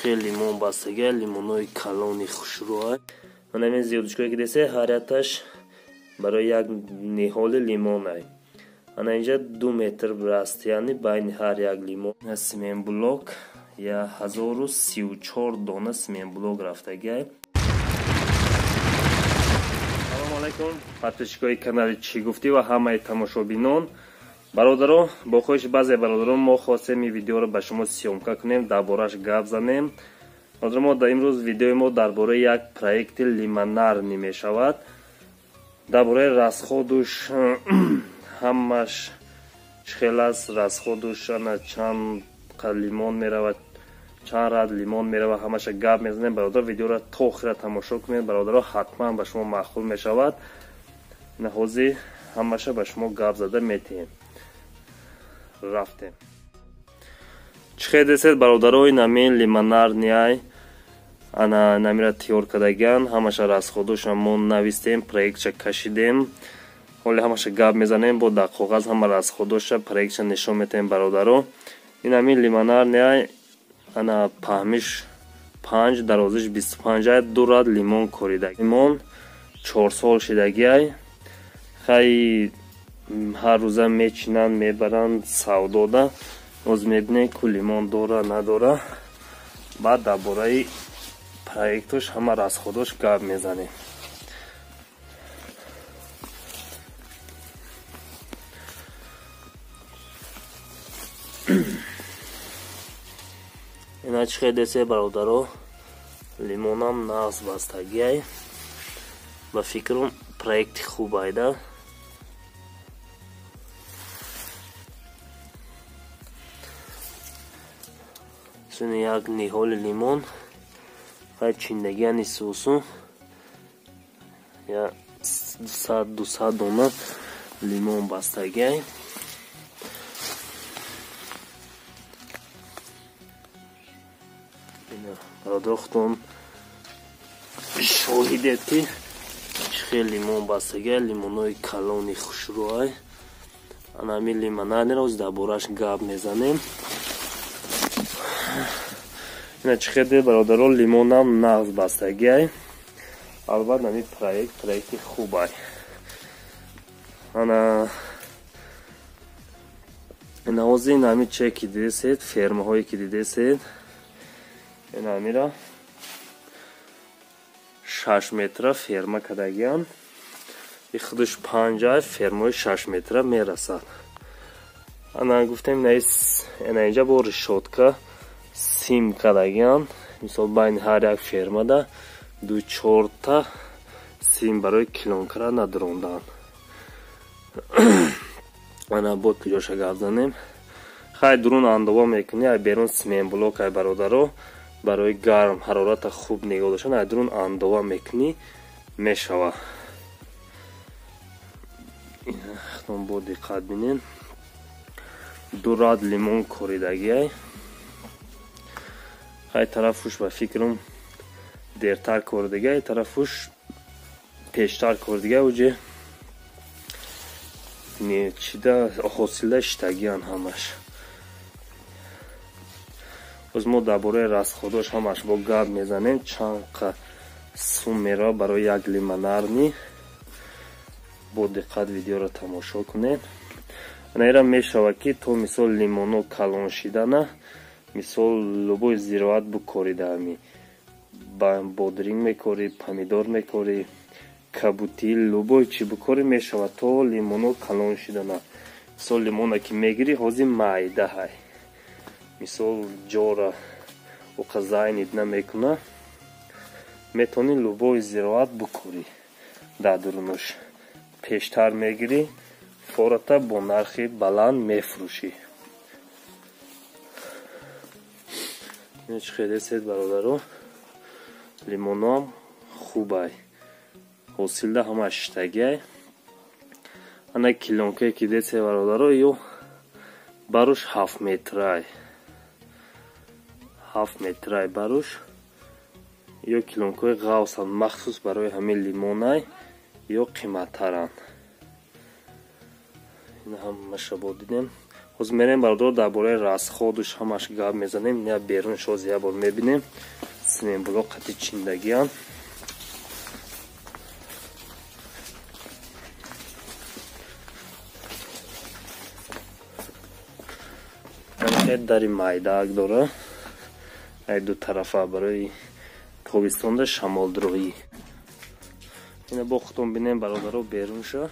Хеле лимон бастага, лимонҳои калони хушрӯа. Ман ҳамин зиёдушкое ки десе, ҳар якташ барои як ниҳоли лимонай. Ана инҷа 2 метр расстояние байни ҳар як лимон. Семенблок 1034 дона семенблок рафтагай. Салом алайкум, подписчикои канали Чӣ гуфтӣ ва ҳамаи тамошобинон. Бародаро, бо хоҳиши баъзе бародарон мо хостем ин видеоро ба шумо съёмка кунем, дар бораш гап занем. Бародаро, мо дар имрӯз видеои мо дар бораи як проекти лимонарни мешавад. Дар бораи расходуш ҳамаш чӣ хел аст, расходуш ана чанд лимон меравад, чанд рад лимон меравад, ҳамаша гап мезанем. Бародаро, видеоро то охира тамошо кунед. Бародаро, ҳатман ба шумо маъқул мешавад. Ина ҳозир ҳамаша ба шумо гап зада метиҳем. Рафтем. Чӣ хел десед, бародаро, ин ҳамин лимонарниай ана намира тиёр кардагиан, ҳамаша расходуша мо навистем, проектша кашидем. Ҳоле ҳамаша гап мезанем, бо дар коғаз ҳама расходоша проектша нишон метаҳем, бародаро. Ин ҳамин лимонарниай ана паҳмиш 5, дарозиш 25 ай, 2 рад лимон корида. Лимон 4 сол шидагиай. Хай ҳар рӯза мечинанд, мебаранд савдода. Оз мебинем ку лимон дора надора. Баъд дар бораи проектош ҳама расходош гап мезанем. Ина чӣ хел десе, бародаро, лимонам нағз бастагиай. Ба фикрам проекти хуб айда. Суни як ниҳоли лимон хай чиндагиани сусу я 100-200 дона лимон бастагиай. Бародаро, худтон шоҳидед ки чӣ хел лимон бастагиай, лимонҳои калони хушрӯай. Ана ҳамин лимонадро оз дар бораш гап мезанем. Ина чӣ хел дед, бародаро, лимонам нағз бастагиай. Албатта ҳамин проект проекти хубай. Ана ина ҳозир ин ҳамин чие ки дидесед, фермаҳое ки дидесед, ин ҳамира 6 метра ферма кардагиан. И худаш 5 ай, фермаи 6 метра мерасад. Ана гуфтем, ина инҷа бо решотка сим кардагиан. Мисол байни ҳар як фермада 2-4 та сим барои килонкара надрондан. Ана бо куҷоша гап занем. Хай дурун андова мекунӣ, ай берун семенблок ай, бародаро, барои гарм ҳарората хуб нигоҳ доштан ай дурун андова мекунӣ мешава. Худтон бо диққат бинен. 2 рад лимон коридагиай. Хай тарафуш ба фикрам дертар коридагиай, тарафуш пештар коридагиай. Уҷе чида ҳосила шитагиан ҳамаш. Оз мо дар бораи расходош ҳамаш бо гап мезанем, чанд қа сум мерава барои як лимонарни. Бо диққат видеоро тамошо кунед. Ана ира мешава ки то мисол лимоно калон шидана, мисол любой зироат букорида, ҳами бодринг мекорӣ, помидор мекорӣ, кабутӣ, любой чӣ букорӣ мешава то лимоно калон шидана. Мисол лимона ки мегирӣ, ҳозир майда ҳай. Мисол ҷора уқа зайнид намекуна, метавонӣ любой зироат букорӣ дар дурунуш. Пештар мегирӣ, фората бо нархи баланд мефурӯшӣ. Ина чӣ хел десед, бародаро, лимоноам хубай, ҳосилда ҳама шиштагиай. Ана килонкае ки десе, бародаро, ё баруш 7 метрай, 7 метрай баруш. Ё килонкаҳои ғавсанд, махсус барои ҳамин лимонай, ё қиматтаранд. Ина ҳамаша бо дидем. Ҳозир мерем бародаро дар бораи расходуш ҳамаш гап мезанем. Я берун шоз я бор мебинем. Цементблок қати чиндагиан. Дари майдаак дора. Ай ду тарафа барои тобистонда шамолдроӣ. Ина бо худтон бинем бародаро берунша.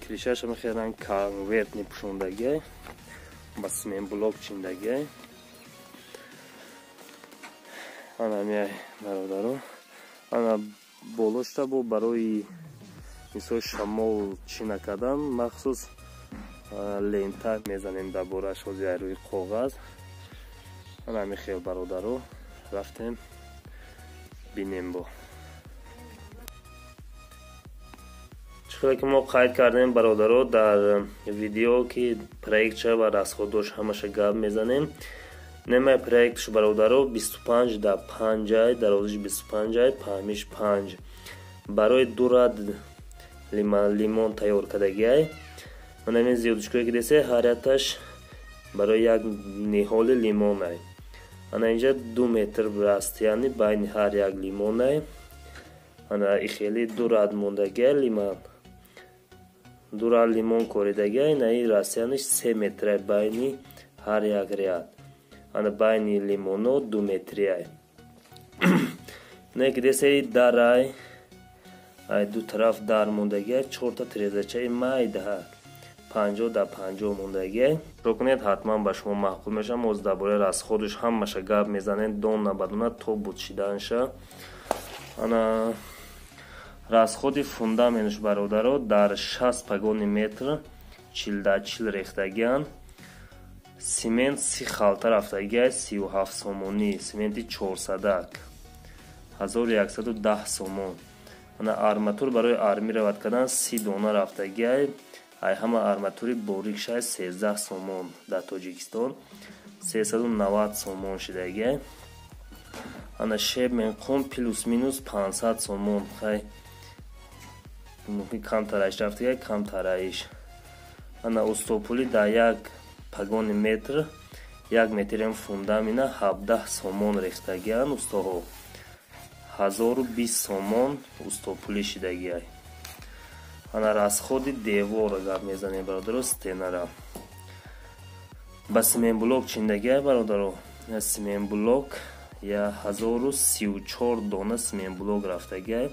Кришаша мехеран конвертни пӯшондагиай. Ба цементблок чиндагиай. Ана миай бародаро. Ана болошта бо барои мисол шамол чӣ накардан махсус лента мезанем дар борааш ҳозир рӯи коғаз. Ана михел бародаро рафтем бинем бо. Чӣ ки мо қайд кардем бародаро дар видео ки проектша ва расходош ҳамаша гап мезанем. Немаи проектш бародаро 25 да 5, дарозиш 25, паҳмиш 5. Барои ду рад лимон тайёр кардагиай. Манамин зиёдушкое ки десе ҳар якташ барои як ниҳоли лимонай. Ана инҷа 2 метр раст, яъне байни ҳар як лимонай. Ана и хеле ду рад мондагиай лимон. Ду рад лимон коридагиай, на и растяниш 3 метрай байни ҳар як ряд. Ана байни лимоно 2 метриай. Не ки десе дарай, ай ду тараф дар мондагиай, 4 та тирезачаи майдаҳак. 50 да 50 мондагиай. Шо кунед, ҳатман ба шумо маъқул мешавам. Оз дар бораи расходуш ҳамаша гап мезанем, дона ба дона то буд шиданша. Ана расходи фундаментш бародаро дар 60 пагони метр 40 да 40 рехтагиан. Цемент 30 халта рафтагиай, 37 сомонӣ. Цементи 400-ак 1110 сомон. Ана арматур барои армировать кардан 30 дона рафтагиай. Ай ҳама арматури борикшай 13 сомон дар Тоҷикистон 390 сомон шидагиай. Ана шебмен қум плюс минус 500 сомон. Хай мумкин камтараиш рафтагиай, камтараиш. Ана устопули дар як пагони метр, як метрем фундамина 17 сомон рехтагиан устоҳо. 1020 сомон устопули шидагиай. Ана расходи девора гап мезанем бародаро, стенара. Ба цементблок чиндагиай бародаро. Цементблок 1034 дона цементблок рафтагиай.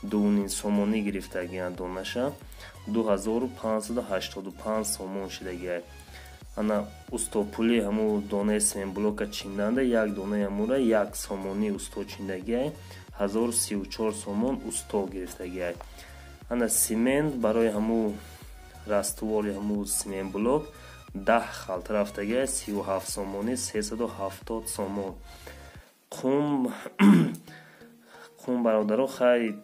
2.5 сомонӣ гирифтагиан донаша. 2585 сомон шидагиай. Ана устопули ҳаму донаи цементблока чинданда як донаи ҳамура 1 сомонӣ усто чиндагиай. 1034 сомон усто гирифтагиай. Ана цемент барои ҳаму раствори ҳаму цементблок 10 халта рафтагиай, 37 сомонӣ, 370 сомон. Қум бародаро хай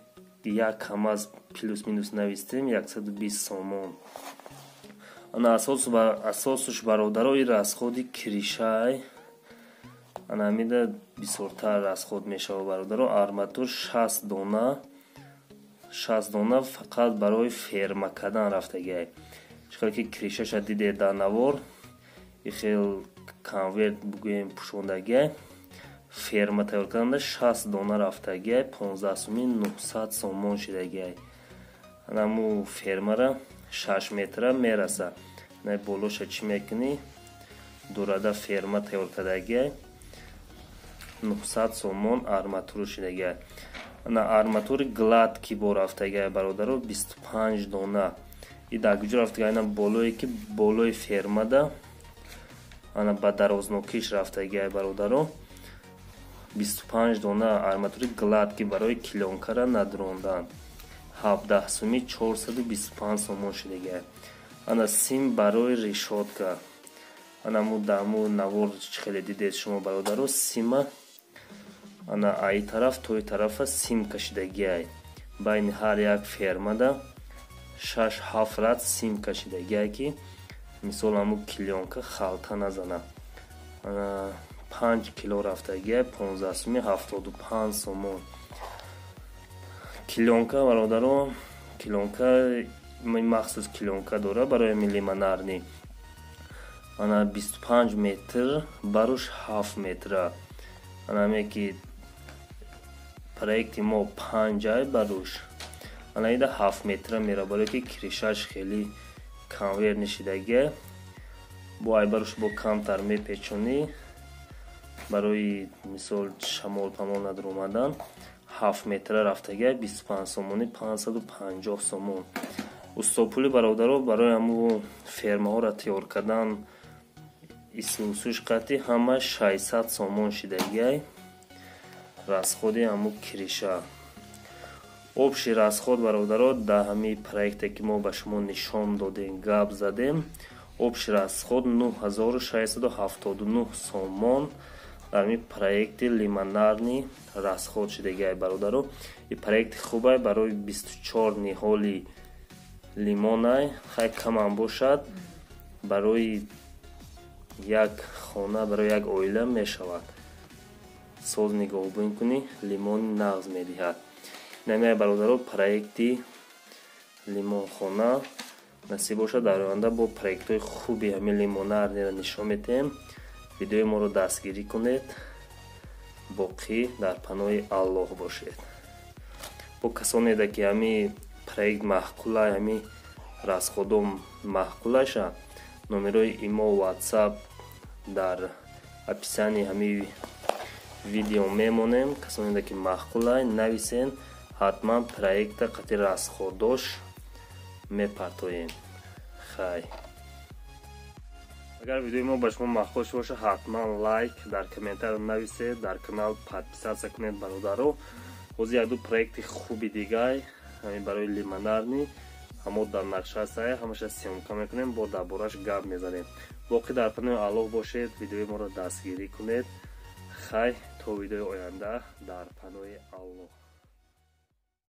як камаз плюс минус навистем 120 сомон. Ана асосуш бародаро и расходи кришай. Ана ҳамида бисёртар расход мешава бародаро. Арматур 60 дона, 60 дона фақат барои ферма кардан рафтагиай. Чӣ ки кришаша диде дар навор, и хел конверт бугӯем пӯшондагиай. Ферма тайёр карданда 60 дона рафтагиай, 15 сомӣ 900 сомон шидагиай. Анаму фермара 6 метра мераса. На болоша чӣ мекунӣ? Дурада ферма тайёр кардагиай. 900 сомон арматуру шидагиай. Ана арматури гладкий бо рафтагиай бародаро 25 дона. И дар куҷо рафтагиай? Ана болое ки болои фермада, ана ба дарознокиш рафтагиай бародаро. 25 дона арматури гладкий барои клёнкара надрондан. 17 сомӣ 425 сомон шидагиай. Ана сим барои решётка. Ана му даму навор чӣ хеле дидед шумо бародаро, сима ана ай тараф тои тарафа сим кашидагиай. Байни ҳар як фермада 6-7 рад сим кашидагиай ки мисол ҳаму клёнка халта назана. Ана 5 кило рафтагиай, 15 сомӣ 75 сомон. Клёнка бародаро, клёнка махсус клёнка дора барои лимонарни. Ана 25 метр баруш 7 метра. Ана ме ки проекти мо 5 ай баруш. Ана ида 7 метра мера, барое ки крыша ш хеле конвейер нишидагия. Бо ай баруш бо камтар мепечонӣ, барои мисол шамол памол надуромадан. 7 метра рафтагия, 25 сомонӣ, 550 сомон. Устопули, бародаро, барои ҳаму фермаҳоро тайёр кардан, исусуш қати ҳама 600 сомон шидагиай расход и ҳаму крыша. Общий расход, бародаро, дар ҳамин проекте ки мо ба шумо нишон додем, гап задем, общий расход 9679 сомон дар ҳамин проекти лимонарный расход шидагиай, бародаро. И проекти хубай барои 24 ниҳоли лимонай. Хай, камам бошад, барои як хона, барои як оила мешавад. Соз нигоҳубин кунӣ, лимони нағз медиҳад. Намеай, бародаро, проекти лимонхона. Насиб бошад, дар оянда бо проектҳои хуби ҳамин лимонарный ро нишон медиҳем. Видеои моро дастгирӣ кунед. Боқӣ дар паноҳи Аллоҳ бошед. Бо касонеда ки ҳамин проект маъқулай, ҳамин расход о маъқулаша, номерои имо, Ватсап дар описании ҳамин видео мемонем. Касонеда ки маъқулай, нависен, ҳатман проекта қати расход ош мепартоем. Хай, агар видеои мо ба шумо маъқул шуда бошад, ҳатман лайк, дар комментарий нависед, дар канал подписаться кунед, бародаро. Ҳозир якду проекти хуби дигай ҳамин барои лимонарный ҳамо дар нақша ҳастае, ҳамаша съёмка мекунем, бо дар бораш гап мезанем. Боқӣ дар паноҳи Аллоҳ бошед, видеои моро дастгирӣ кунед. Хай, то видеои оянда, дар паноҳи Аллоҳ.